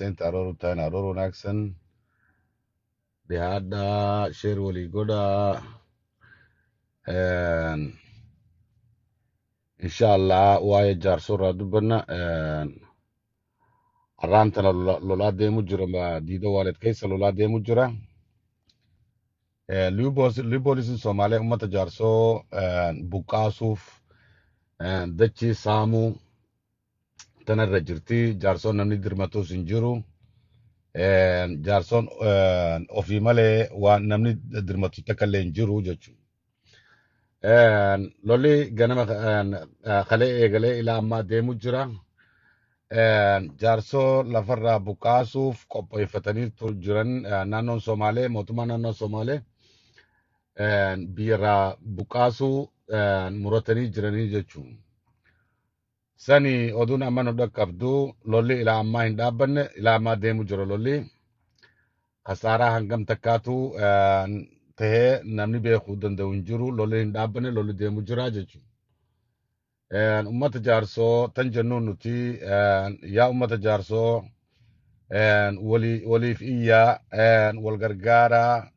Inta aroor u tahayna aroor wanaagsan. Dhihaadha sheer wali godha. Insha Allah waa'ee Jaarsoo irraa dubbanna. Har'aan tana lolaa deemu jira, diida waaleet keessa lolaa deemu jira. Liiboolisiin Somaalee uummata Jaarsoo buqqaasuuf, dachii saamuu tanarra jirti. Jaarsoon namni dirmatuus hin jiru. Jaarsoon ofii malee waan namni dirmatu takka illee hin jiru jechuudha. Lolli ganama kalee eegalee ilaa ammaa deemu jira. Jaarsoo lafarraa buqqaasuuf qopheeffatanii jiran naannoon Somaalee, mootummaa naannoo Somaalee biyyarraa buqqaasuu muratanii jiranii jechuudha. Sani oduun amma nu dhaqqabdu, lolli ilaa ammaa hin dhaabbanne, ilaa ammaa deemu jira lolli. Kasaaraa hangam takkaatu tahee namni beekuu danda'u hin jiru. Lolli hin dhaabbanne, lolli deemu jira jechuudha. Ummata Jaarsoo tan jennuun nuti, yaa ummata Jaarsoo, waliif iyyaa, wal gargaaraa,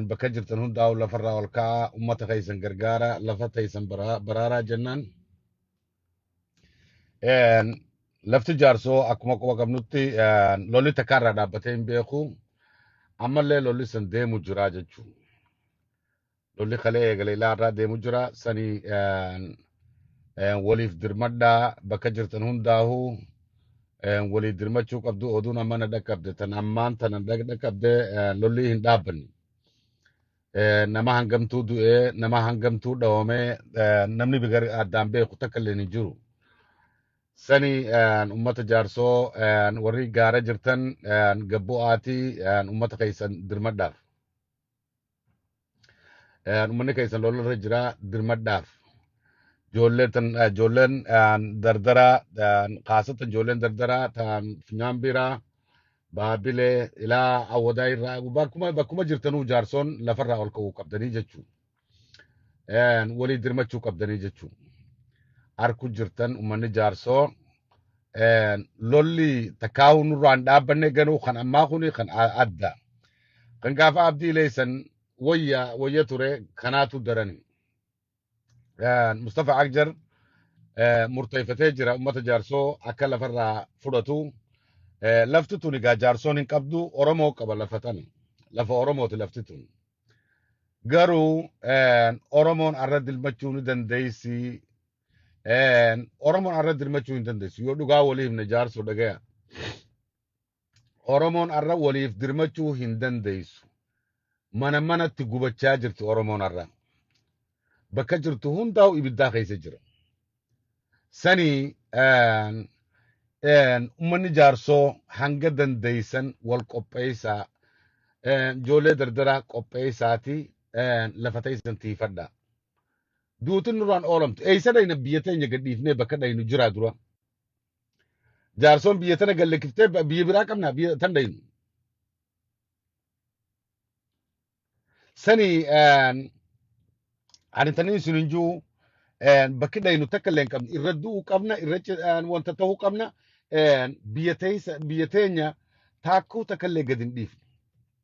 bakka jirtan hundaa'u lafarraa ol ka'aa, ummata keessan gargaara, lafa teessan baraaraa jennaan. Lafti Jaarsoo akkuma quba qabnutti lolli takkaarraa dhaabbatee hin beeku. Ammallee lolli san deemu jira jechuudha. Lolli kalee eegalee ilaarraa deemu jira. Sani waliif dirmadhaa, bakka jirtan hundaa'uu waliif dirmachuu qabdu. Oduun amma na dhaqqabde tan ammaan tana dhaqqabde, lolli hin dhaabbanne. Nama hangamtuu du'ee, nama hangamtuu dhawamee, namni bigar addaan beeku takka illee hin jiru. Sani ummata Jaarsoo, warri gaara jirtan gabbu'aatii ummata keessan dirmadhaaf. Uummanni keessan lolarra jira, dirmadhaaf. Ijoolleen dardaraa, kaasatan ijoolleen dardaraa ta'an funyaan biraa Baabilee ilaa Awwadaa irraa bakkuma jirtanuu Jaarsoon lafarraa ol ka'uu qabdanii jechuudha. Walii dirmachuu qabdanii jechuudha. Harku jirtan uummanni Jaarsoo, lolli takkaa'uu nurraa hin dhaabbanne ganuu kan ammaa kuni kan adda. Kan gaafa Abdii Leessan wayya wayya ture, kanaatu darani. Mustafa Akjar murteeffatee jira uummata Jaarsoo akka lafarraa fudhatu. Lafti tun egaa Jaarsoon hin qabdu, Oromoo qaba lafa tana. Lafa Oromooti lafti tun. Garuu Oromoon arra dilmachuu ni dandeessi. Oromoon arra dirmachuu hin dandeessu. Yoo dhugaa waliif himne, Jaarsoo dhagaya. Oromoon arra waliif dirmachuu hin dandeessu. Mana manatti gubachaa jirti Oromoon arra. Bakka jirtu hundaa'u ibiddaa keessa jira. Sani uummanni Jaarsoo hanga dandeessan wal qopheessaa. Ijoollee dardaraa qopheessaati lafa teessan tiifadha. Duutin nurraan oolamtu. Eessa dhayna biyya teenya gadhiifnee bakka dhaynu jira dura? Jaarsoon biyya tana gallekiftee biyya biraa qabna biyya tan dhaynu. Sani ani taniin sun hin jiru, bakki dhaynu takka illee hin qabnu, irra du'uu qabna, irra wanta ta'uu qabna, biyya teessa biyya teenya taakkuu takka illee gad hin dhiifnu.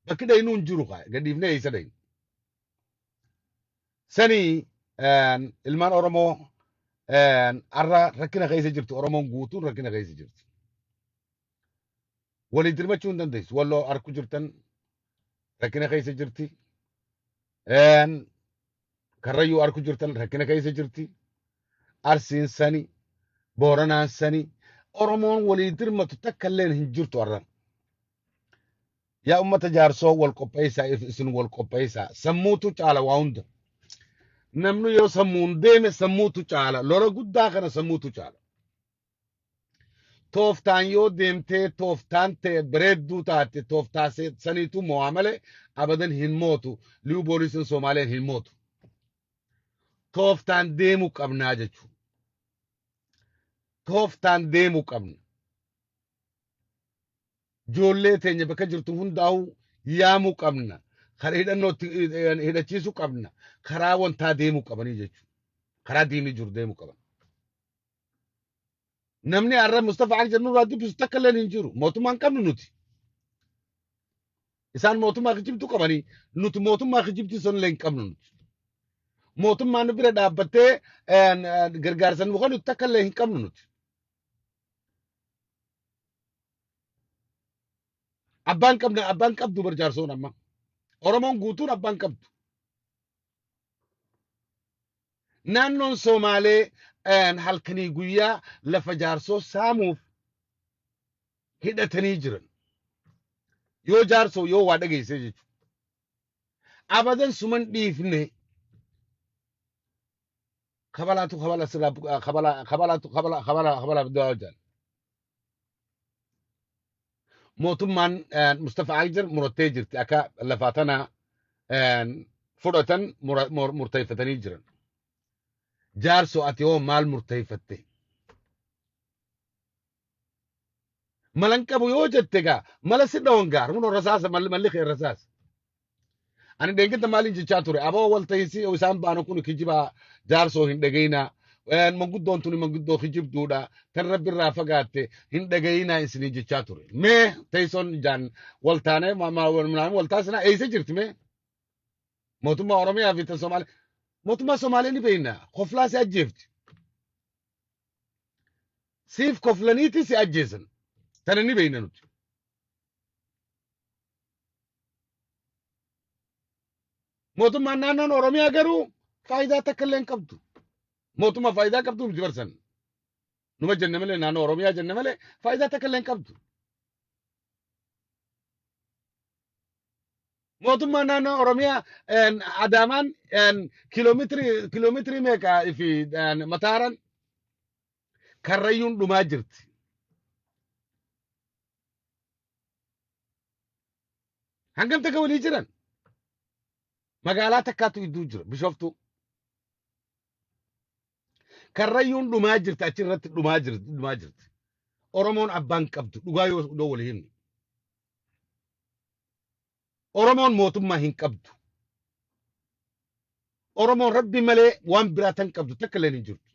Bakki dhaynu hin jiru kaa gad dhiifnee eessa dhaynu? Sani ilmaan Oromoo har'a rakkina keessa jirtu, Oromoon guutuun rakkina keessa jirti. Walii dirmachuu hin dandeessu. Walloo harku jirtan rakkina keessa jirti. Karrayyuu harku jirtan rakkina keessa jirti. Arsiin sani, Booranaan sani, Oromoon walii dirmatu takka illee hin jirtu har'a. Yaa ummata Jaarsoo, wal qopheessaa, isin wal qopheessaa. Sammuutu caala waa hunda. Namni yoo sammuun deeme sammuutu caala. Lola guddaa kana sammuutu caala. Tooftaan yoo deemtee tooftaan ta'e bareedduu taate, tooftaa saniitu mo'aa malee abadan hin mootu. Liyu boolisiin Somaaleen hin mootu. Tooftaan deemuu qabnaa jechuudha. Tooftaan deemuu qabna. Ijoollee teenya bakka jirtu hundaa'uu yaamuu qabna. Karaa hidhannootti hidhachiisuu qabna. Karaa wantaa deemuu qabanii jechuudha. Karaa diinni jiru deemuu qaban. Namni har'a Mustafa Akjar nurraa dubbisu takka illee hin jiru. Mootummaa hin qabnu nuti. Isaan mootummaa kijibtuu qabanii nuti mootummaa kijibtuu sun illee hin qabnu nuti. Mootummaan nu bira dhaabbattee gargaarsa nu kennu takka illee hin qabnu nuti. Abbaan qabna abbaan qabdu bar jaarsoon amma. Oromoon guutuun abbaan qabdu. Naannoon Somaalee halkanii guyyaa lafa jaarsoo saamuuf hidhatanii jiran. Yoo jaarsoo yoo waa dhageessee jechuudha. Abadan suman dhiifne kabalaatu kabala sirraa kabala kabalaatu kabala kabala kabala bidaa hojjan. Mootummaan Mustafa Akjar murattee jirti akka lafaa tana fudhatan murteeffatanii jiran. Jaarsoo ati hoo maal murteeffatte? Malan qabu yoo jette gaa mala si dhawan gaa kunoo rasaasa malli malli kee rasaasa. Ani dheengadda maaliin jechaa ture aboo walta'iinsi isaan baanu kun kijibaa jaarsoo hin dhagayinaa. Manguddoon tuni manguddoo kijibduudha tan rabbi irraa fagaatte hin dhagayinaa isinii jechaa ture. Mee teessoon jaan waltaanee waltaasina eessa jirti mee? Mootummaa Oromiyaa fi tan Somaalee. Mootummaa Somaalee ni beekna koflaa si ajjeefti. Siif koflaniiti si ajjeesan. Tana ni beekna nuti. Mootummaan naannoon Oromiyaa garuu faayidaa takka illee hin qabdu. Mootummaa faayidaa qabdu miti barsan. Numa jenne malee naannoo Oromiyaa jenne malee faayidaa takka illee hin qabdu. Mootummaan naannoo Oromiyaa Adaamaan kiiloomeetirii meeqa fi mataaran karrayyuun dhumaa jirti. Hangam takka walii jiran? Magaalaa takkaatu idduu jira Bishooftuu. Karrayyuun dhumaa jirti achirratti dhumaa jirti dhumaa jirti. Oromoon abbaan qabdu dhugaa yoo walii himne. Oromoon mootummaa hin qabdu. Oromoon rabbi malee waan biraa tan qabdu takka illee hin jirtu.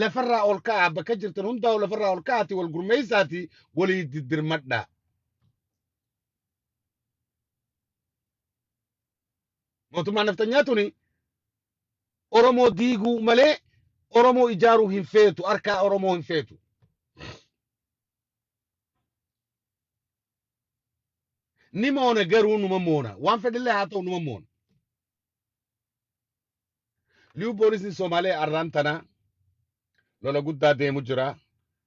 Lafarraa ol ka'aa bakka jirtan hundaa lafarraa ol ka'aati wal gurmeessaati walii diddirmadhaa. Mootummaan naftanyaa tuni Oromoo diiguu malee Oromoo ijaaruu hin feetu harkaa Oromoo hin feetu. Ni moona garuu numa moona waan fedhillee haa ta'u numa moona. Liyu poolisiin Somaalee arraan tana lola guddaa deemu jira.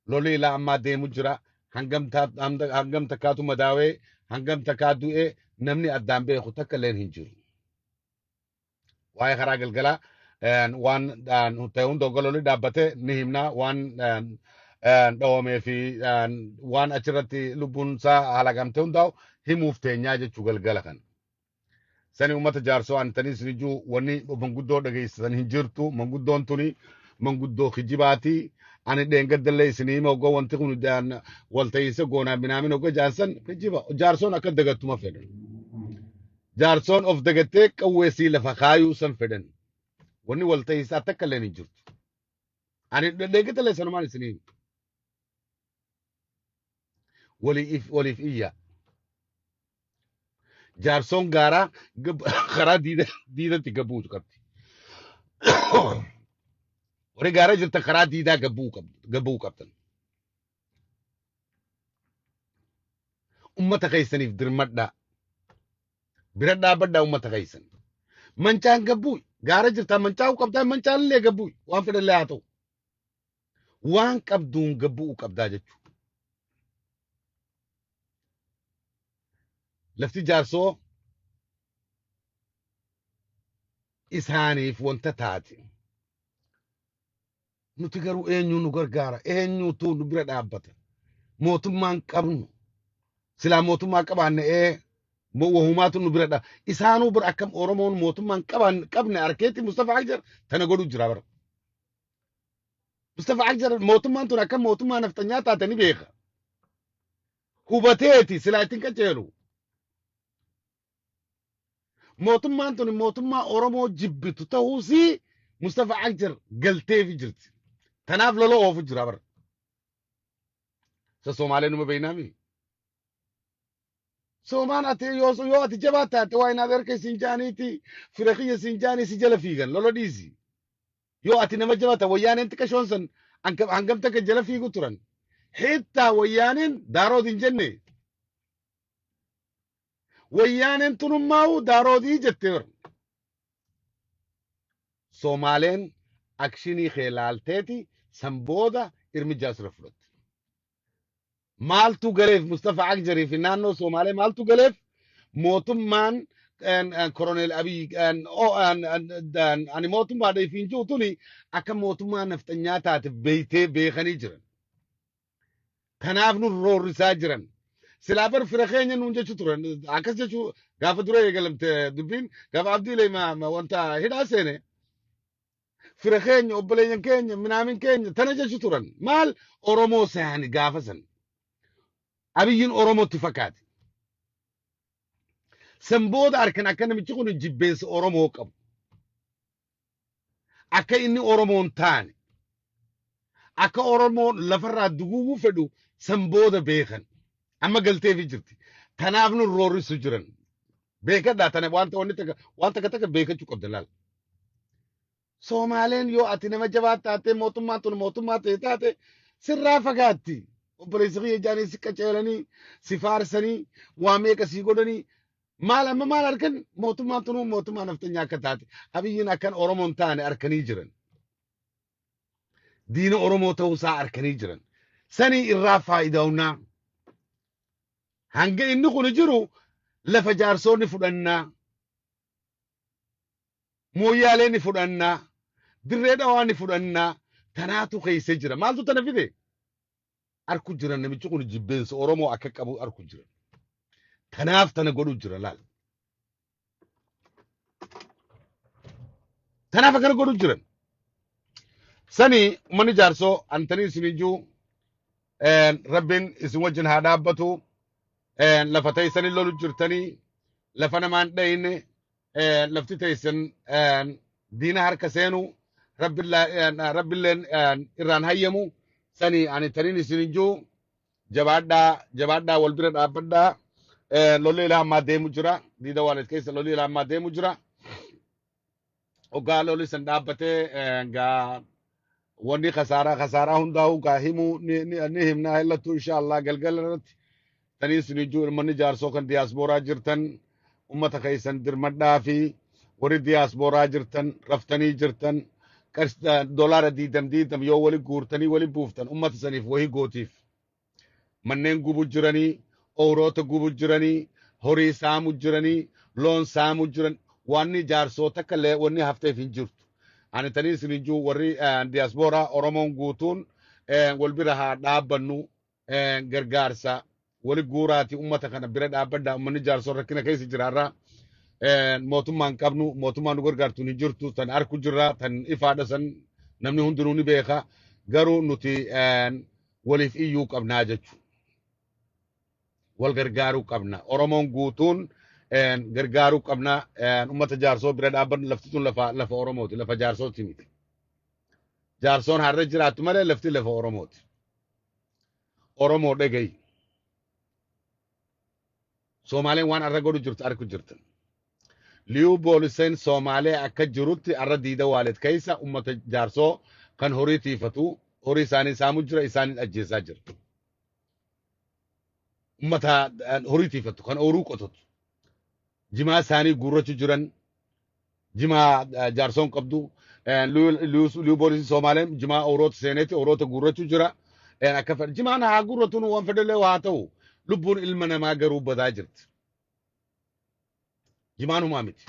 Lolli ilaa ammaa deemu jira. Hangam takkaatu madaawee hangam takkaa du'ee namni addaan beeku takka illeen hin jiru. Waa'ee karaa galgalaa waan ta'e hunda hogga lolli dhaabbate ni himna waan dhawamee fi waan achirratti lubbuun isaa halagamte hundaa'u himuuf teenyaa jechuu galgala kana. Sani uummata jaarsoo antanii isin ijuu wanni manguddoo dhageessisan hin jirtu. Manguddoon tuni manguddoo kijibaati. Ani dheengaddallee isin hima hogga wanti kun walta'iinsa goonaa minaamin hogga jaarsan kijiba. Jaarsoon akka dagattuma fedhan. Jaarsoon of dagattee qawwee sii lafa kaayuu san fedhan. Wanni walta'iinsaa takka illee hin jirtu. Ani dheengaddallee sanumaan isin hima. Waliif iyya. Jaarsoon gaaraa karaa diidatti gabbuu qabdi. Warri gaaraa jirtan karaa diidaa gabbuu qabdan. Ummata keessaniif dirmadhaa. Bira dhaabbadhaa ummata keessan. Mancaan gabbuu gaara jirtan mancaa'uu qabdaa mancaan illee gabbuu waan fedhallee haa ta'u. Waan qabduun gabbuu qabdaa jechuudha. Lafti jaarsoo isaaniif wanta taate. Nuti garuu eenyu nu gargaara? Eenyutu nu bira dhaabbata? Mootummaan qabnu. Silaa mootummaa qabaanne wahumaatu nu bira dha. Isaanuu bira akkam Oromoon mootummaan qabne arkeetti Mustafa Akjar tana godhu jira bara. Mustafa Akjar mootummaan tun akkam mootummaa naftanyaa taate ni beeka. Hubateeti silaa ittiin qajeelu. Mootummaan tun mootummaa Oromoo jibbitu ta'uusii Mustafa Agjar galteefi jirti. Tanaaf lola oofu jira bara. Isa Somaalee numa beeynaami. Soomaan ati yoo ati jabaa taate waa inaaf harka isin jaaniiti fira kiyya isin jaanii si jala fiigan lola dhiisi. Yoo ati nama jabaa taate wayyaaneen xiqqashoon san hangam takka jala fiigu turan. Hittaa wayyaaneen daarood hin jenne. Wayyaaneen tunummaa'u daaroodii jettee bara. Somaaleen akshinii kee laalteeti san booda irmijaa sirra fudhatte. Maaltu galeef Mustafa Agjarii fi naannoo Somaalee maaltu galeef mootummaan Koroneel Abiy ani mootummaadha ifiin jiru tuni akka mootummaa nafxanyaa taate beeytee beekanii jiran. Kanaaf nu roorrisaa jiran. Silaa bar fira keenya nuun jechuu turan. Akkas jechuu gaafa dura eegalamte dubbiin gaafa Abdii Ilee wanta hidhaa seene fira keenya obboleeyyan keenya minaamin keenya tana jechuu turan. Maal Oromoo saani gaafa san. Abiyyiin Oromootti fakkaate. San booda harkan akka namichi kun jibbeensa Oromoo qabu. Akka inni Oromoon taane. Akka Oromoon lafarraa duguuguu fedhu san booda beekan. Amma galteefi jirti. Tanaaf nu roorrisu jiran. Beekadhaa tana wanta wanni takka waan takka takka beekachuu qabda laal. Somaaleen yoo ati nama jabaa taate mootummaan tun mootummaa ta'e taate sirraa fagaatti. Obboleessi kiyya jaanii si qaceelanii si faarsanii waa meeqa si godhanii maal amma maal argan mootummaan tunuu mootummaa nafxanyaa akka taate Abiyyiin akkan Oromoon taane arkanii jiran. Diina Oromoo ta'uusaa arkanii jiran. Sanii irraa faayidaa'unnaa. Hanga inni kun jiru lafa jaarsoonni fudhannaa. Mooyyaalee ni fudhannaa. Dirree dhawaa ni fudhannaa. Tanaatu keessa jira. Maaltu tana fide? Arku jiran namichi kun jibbeensa Oromoo akka qabu arku jiran. Tanaaf tana godhu jira laal. Tanaaf akkana godhu jiran. Sani uummanni jaarsoo antanii isin ijuu rabbiin isin wajjin haa dhaabbatu. Lafa teessanii lolu jirtanii lafa namaan dhayine lafti teessan diina harka seenu rabbilleen irraan hayyamu. Sani ani taniin isin ijuu jabaadhaa jabaadhaa wal bira dhaabbadhaa. Lolli ilaa ammaa deemu jira. Diida waalet keessa lolli ilaa ammaa deemu jira. Hoggaa lolli san dhaabbatee gaa wanni kasaaraa hundaa'u gaa himuu ni himnaa hellattu insha Allah galgala irratti. Tanii isin ijuu ilmanni jaarsoo kan diyaaspooraa jirtan ummata keessan dirmadhaa fi warri diyaaspooraa jirtan raftanii jirtan doolaara 20 yoo wali guurtanii wali buuftan ummata saniif wahii gootiif. Manneen gubu jiranii, ooroota gubu jiranii, horii saamu jiranii, loon saamu jiran wanni jaarsoo takka illee wanni hafteef hin jirtu. Ani tanii isin ijuu warri diyaaspooraa Oromoon guutuun wal bira haa dhaabbannu gargaarsa wali guuraati ummata kana bira dhaabbadhaa. Ummanni jaarsoo rakkina keessa jiraarraa. Mootummaan qabnu mootummaan nu gargaartu hin jirtu tan arku jirra tan ifaadha san namni hundinuu ni beeka garuu nuti waliif iyyuu qabnaa jechuudha. Wal gargaaruu qabna. Oromoon guutuun gargaaruu qabna. Ummata jaarsoo bira dhaabbannu lafti tun lafa Oromooti lafa jaarsooti miti. Jaarsoon har'a jiraattu malee lafti lafa Oromooti. Oromoo dhagayi. Somaaleen waan har'a godhu jirtu arku jirtan. Liyuu booliseen Somaalee akka jirutti har'a diida waalet keessa ummata jaarsoo kan horii tiifatu horii isaanii saamu jira isaanii ajjeesaa jira. Ummata horii tiifatu kan ooruu qotatu. Jimaa isaanii guurrachuu jiran jimaa jaarsoon qabdu liyuu boolisii Somaaleen jimaa ooroota seeneeti ooroota guurrachuu jira. Akka fedhe jimaan haa guurratu waan fedhellee haa ta'u lubbuun ilma namaa garuu badaa jirti. Jimaan humaa miti.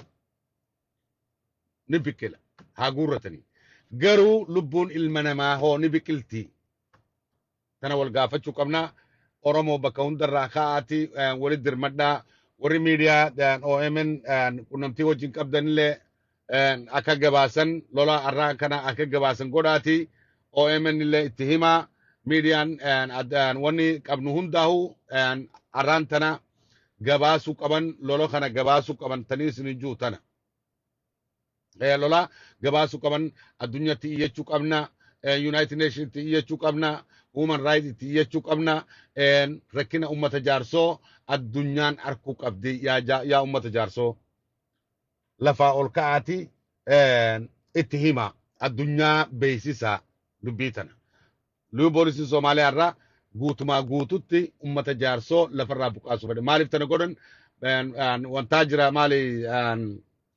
Ni biqila haa guurratanii. Garuu lubbuun ilma namaa hoo ni biqilti. Tana wal gaafachuu qabna. Oromoo bakka hundarraa ka'aati walitti dirmadhaa. Warri miidiyaa OMN qunnamtii wajjin qabdanillee akka gabaasan lola har'aa kana akka gabaasan godhaati. OMN illee itti himaa. Miidiyaan wanni qabnu hundaa'u har'aan tana gabaasuu qaban lola kana gabaasuu qaban tanii isin ijuu tana. Lolaa gabaasuu qaban, addunyaatti iyyachuu qabna, United Nationitti iyyachuu qabna, Human Rights itti iyyachuu qabna. Rakkina ummata Jaarsoo addunyaan arkuu qabdi. Yaa ummata Jaarsoo, lafaa ol ka'aati itti hima, addunyaa beeksisa dubbii tana. Liyuu poolisiin Somaaliyaa irraa guutumaa guututti ummata Jaarsoo lafarraa buqqaasuu fedhe. Maaliif tana godhan? Wantaa jira, maali,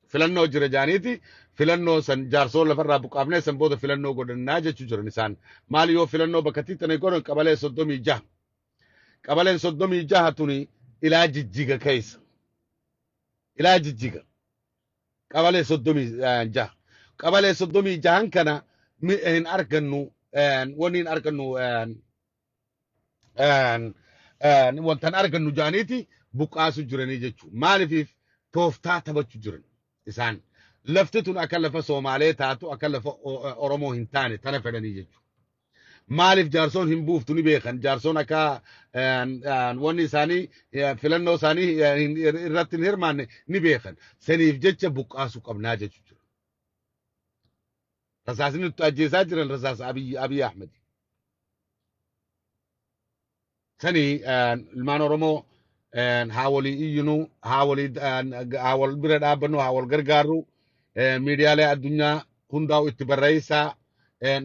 filannoo jira jaaniiti, filannoo san Jaarsoo lafarraa buqqaafnee san booda filannoo godhannaa jechuu jiran isaan. Maali yoo filannoo bakka tana godhan? Qabalee 36. Qabaleen 36 tuni ilaa Jijjiga keessa. Ilaa Jijjiga. Qabalee 36. Qabalee 36n kana hin argannu, wanni hin argannu, wantan argannu jaaniiti buqqaasu jiranii jechuudha. Maaliif tooftaa taphachuu jiran isaan? Lafti tun akka lafa Somaalee taatu, akka lafa Oromoo hin taane tana fedhanii jechuudha. Maaliif Jaarsoon hin buuftu ni beekan. Jaarsoon akka wanni isaanii filannoo isaanii irratti hin hirmaanne ni beekan. Saniif jecha buqqaasuu qabnaa jechuudha. Rasaasni nutti ajjeesaa jiran rasaasa Abiy Ahmed. Sanii ilmaan Oromoo haa walii iyyinu, haa wal bira dhaabbannu, haa wal gargaarru. Miidiyaalee addunyaa hundaa'u itti barreessaa,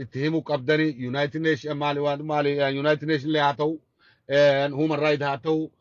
itti himuu qabdani. United Nation maali, waan maali, United Nation illee haa ta'u, Human Right haa ta'u.